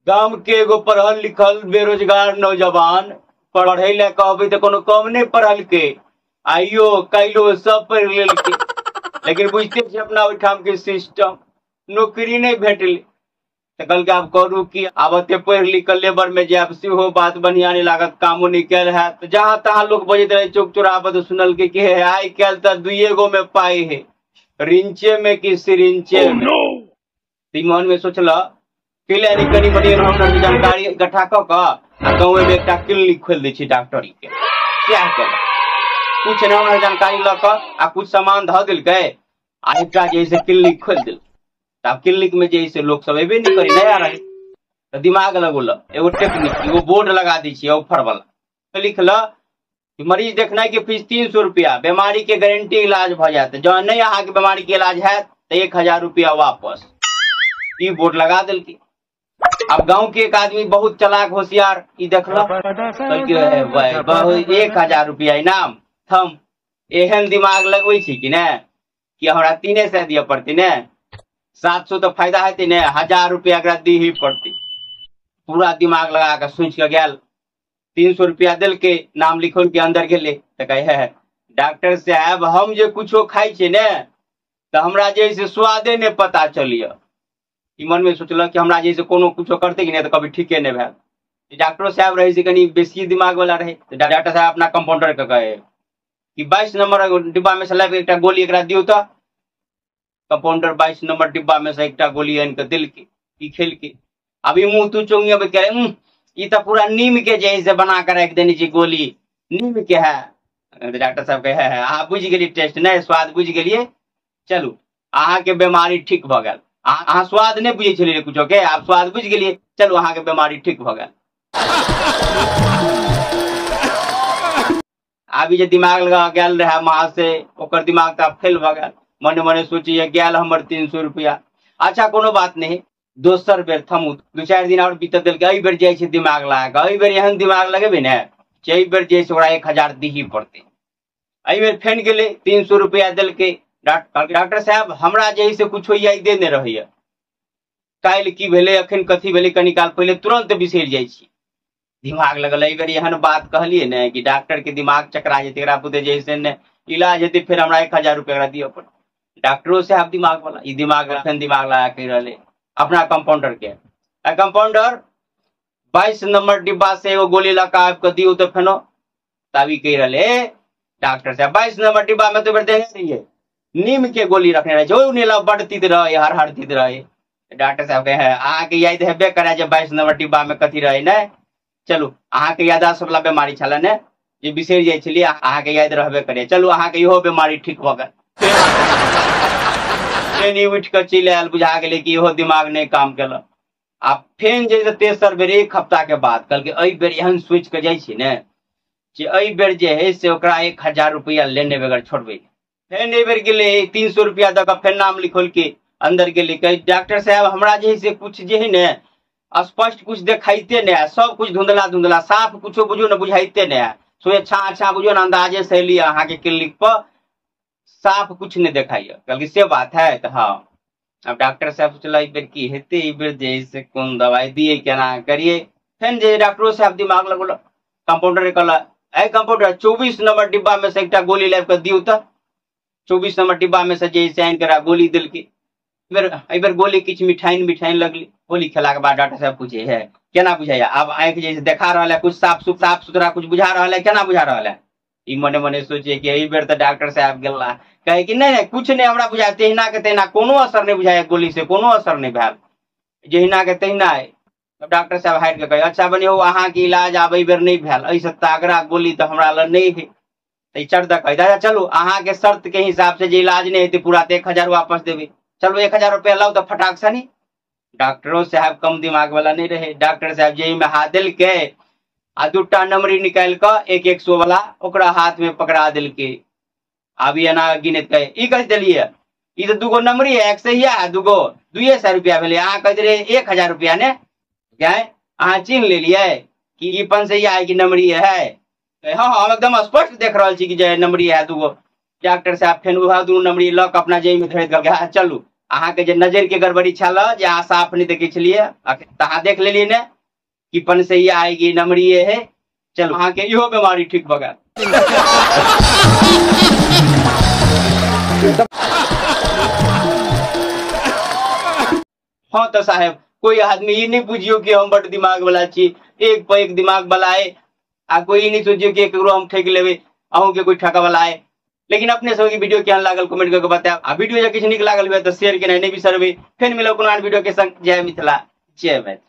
गाम के एगो पढ़ल लिखल बेरोजगार नौजवान पढ़े ला कहबै तऽ कोनो कम नहि पढ़लकै, आइयो काल्हियो सब पढ़ि लेलकै, लेकिन बुझिते छी अपना ओहिठाम के सिस्टम, नौकरी नहि भेटलै। तऽ कहलकै आब करू की, आब एते पढ़ि लिख कऽ लेबर मे जायब सेहो बात बढ़िआँ नहि लागत, कामो नहि कयल हैत। जहाँ तहाँ लोक बजैत रहै चौक चौराहा पर तऽ सुनलकै कि हे आइ काल्हि तऽ दुइए गो मे पाइ है, रिंचे मे कि सिरिंचे मे। ई मन मे सोचलक कि ले कनि मनि एहन जानकारी इकट्ठा कऽ कऽ आ गाँवे मे एकटा क्लिनिक खोलि दै छी डॉक्टरी के। सएह केलक, कुछ एना ओना जानकारी लऽ कऽ आ कुछ सामान धऽ देलकै आ एकटा जे है से क्लिनिक खोलि देलकै। आब क्लिनिक में जे है से लोक सब एबे नहि करै, नया रहै तऽ दिमाग लगौलक एगो टेक्निक, एगो बोर्ड लगा दै छियै ऑफर वाला, लिखलक कि मरीज देखनाइ के फीस 300 रुपया, बीमारी के गारंटी इलाज भऽ जायत, जँ नहि अहाँके बीमारी के इलाज हैत तऽ 1000 रुपया वापस। ई बोर्ड लगा देलकै। अब गांव के एक आदमी बहुत चलाक होशियार ई देखलक, कहलकै 1000 रुपया इनाम थम, एहन दिमाग लगबै छी कि ने कि हमरा 300 दिअ पड़तै ने, 700 तऽ फायदा हेतै ने, 1000 रुपया एकरा दिही पड़तै। पूरा दिमाग लगा कऽ सोचि कऽ गेल, 300 रुपया देलकै, नाम लिखौलकै, अंदर गेलै तऽ कहै है डॉक्टर साहब हम जे कुछो खाइ छियै ने तऽ हमरा जे है से स्वादे नहि पता चलिय। ई मन मे सोचलक कि हमरा जे है से कोनो कुछो करतै कि नहि तऽ कभी ठीके नहि भेल। डॉक्टरो साहब रहै से कनि बेसी दिमाग वाला रहै, तऽ डॉक्टर साहब अपना कम्पाउंडर के कहै कि 22 नंबर डिब्बा मे से लाबि एकटा गोली एकरा दियौ। तऽ कम्पाउंडर 22 नंबर डिब्बा मे से एकटा गोली आनि कऽ देलकै, ई खेलकै। अब ई मुँह तू चौंगियबैत कहै ई तऽ पूरा नीम के जे है से बना कऽ राखि देने छी गोली, नीम के है। डॉक्टर साहब कहै है अहाँ बुझि गेलियै टेस्ट नहि, स्वाद बुझि गेलियै, चलू अहाँके बीमारी ठीक भऽ गेल। अहाँ स्वाद नहि बुझै छलियै कुछो के, आब स्वाद बुझि गेलियै, चलू अहाँके बीमारी ठीक भऽ गेल। आब ई जे दिमाग लगा गेल रहै वहाँ से, ओकर दिमाग तऽ आब फेल भऽ गेल। मने मने सोचिए गेल हमर 300 रुपया, अच्छा कोनो बात नहीं, दोसर बेर थमू, 2-4 दिन और बीत देलकै, एहि बेर जाइ छै दिमाग लगा कऽ, एहि बेर एहन दिमाग लगेबै ने एहि बेर जे ओकरा 1000 दिही पड़तै। एहि बेर फेन गेलै, 300 रुपया देलकै। डॉक्टर साहब हमरा जे है से कुछो यादे नहि रहैया, काल्हि की भेलै अखन कथी भेलै कनी काल पहिले तुरंत बिसरि जाइ छी। दिमाग लगल एहि बेर एहन बात कहलियै ने कि डॉक्टर के दिमाग चकरा जेतै, एकरा बुते जे है से ने इलाज हेतै, फेर हमरा 1000 रुपया एकरा दिअ पड़तै। डॉक्टरो साहब दिमाग वाला, ई दिमाग फेन दिमाग लगा कहि रहलै अपना कंपाउंडर के, कंपाउंडर 22 नंबर डिब्बा से एगो गोली लऽ कऽ आबि कऽ दियौ तऽ फेनो। तब ई कहि रहलै डॉक्टर साहब 22 नंबर डिब्बा में तो बेर देने रहियै, नीम के गोली रखने रहै छै, ओहि नेला बड तीत रहै, हर हर तीत रहै। डॉक्टर साहब कहै अहाँके याद हेबे करै जे 22 नंबर डिब्बा में कथी रहै ने, चलू अहाँके याददाश्त वाला बीमारी छलै ने जे बिसरि जाइ छलियै, अहाँके याद रहबे करै, चलू अहाँके इहो बीमारी ठीक भऽ गेल। फेन ई उठि कऽ चलि आयल, बुझा गेलै कि इहो दिमाग नहि काम केलक। आ फेन जे तेसर बेर 1 हफ्ता के बाद कहलकै एहि बेर एहन सोचि कऽ जाइ छी ने जे एहि बेर जे है से ओकरा 1000 रुपया लेने बगैर छोड़बै। फेन एहि बेर गेलै, 300 रुपया दऽ कऽ फेर नाम लिखौलकै, अंदर गेलै, कहै डॉक्टर साहब हमरा जे है से कुछ जे है ने स्पष्ट कुछ देखाइते नहि है, सब कुछ धुंधला धुंधला, साफ कुछो बुझू ने बुझाइते नहि है, सोचे छा छा बुझू ने अंदाजे से एलियै अहाँके क्लिनिक पर, साफ कुछ नहि देखाइए। कहलकै से बात है तऽ हाँ। आब डॉक्टर साहब सोचलक एहि बेर की हेतै, एहि बेर जे है से कोन दवाइ दियै केना करियै। फेन जे डॉक्टरो साहब दिमाग लगौलक, कम्पाउंडर कहलक ए कम्पाउंडर 24 नंबर डिब्बा मे से एकटा गोली लाबि कऽ दियौ। तऽ 24 नंबर डिब्बा मे से जे है से आनि कऽ गोली देलकै। एहि बेर गोली किछु मिठाइन मिठाइन लगली। गोली खेलाके बाद डॉक्टर साहब पूछे है केना बुझाइया, आब आँखि जे देखा रहल है कुछ साफ सुथरा कुछ बुझा रहल है, केना बुझा रहल है। ई मने मने सोचे कि एहि बेर तऽ डॉक्टर साहब गेला, कहे कि नहि नहि कुछ नहि हमरा बुझाय, तहिना के तहिना कोनो असर नहि बुझाय, गोली से कोनो असर नहि भेल, जहिना के तहिना है। डॉक्टर साहब हारि के कहे अच्छा बनी हो अहाँके इलाज आब एहि बेर नहि भेल, एहिसँ तागड़ा गोली तऽ हमरा लग नहि है। तऽ चढ़ दऽ कहे दादा चलू अहाँके शर्त के हिसाब से जे इलाज नहि हेतै पूरा तऽ 1000 वापस देबै, चलू 1000 रुपया लाउ तऽ फटाक से। डॉक्टरो साहब कम दिमाग वाला नहीं रहे, डॉक्टर साहब जेहि में हाथ देलकै आ 2टा नमरी निकालि कऽ 1-100 वाला ओकरा हाथ में पकड़ा देलकै। आब एना गिनैत कहे ई कहि देलियै ई तऽ 2गो नमरी है, 100 आ 2गो 200 रुपया भेलै, अहाँ कहैत रहियै 1000 रुपया ने, अहाँ चिन्ह लेलियै कि ई 500 है कि नमरी है। हाँ हम एकदम स्पष्ट देख रहल छी कि जे नमरी है 2गो। डॉक्टर साहब फेन वएह 2 नमरी लऽ कऽ अपना जेब में धरैत कहलकै हाँ चलू अहाँके जे नजर के गड़बड़ी छल जे अहाँ साफ नहि देखै छलियै, तऽ अहाँ देख लेलियै ने कि पनसैया है कि नमरिये है। चलू अहाँके इहो बीमारी ठीक भऽ गेल। हाँ तो साहेब, कोई आदमी ई नहीं बुझियो कि हम बड़ दिमाग वाला छी, एक पर एक दिमाग वाला है, आ कोई ई नहीं सोचियो कि केकरो हम ठकि लेबै, अहूँ के कोई ठका वाला है। लेकिन अपने सबके वीडियो केहन लागल कमेंट करके बतायब, आ वीडियो जे किछु नीक लागल हुए तऽ शेयर केनाइ नहि बिसरबै। फेर मिलब कोनो आन वीडियो के संग। जय मिथिला, जय मैथिली।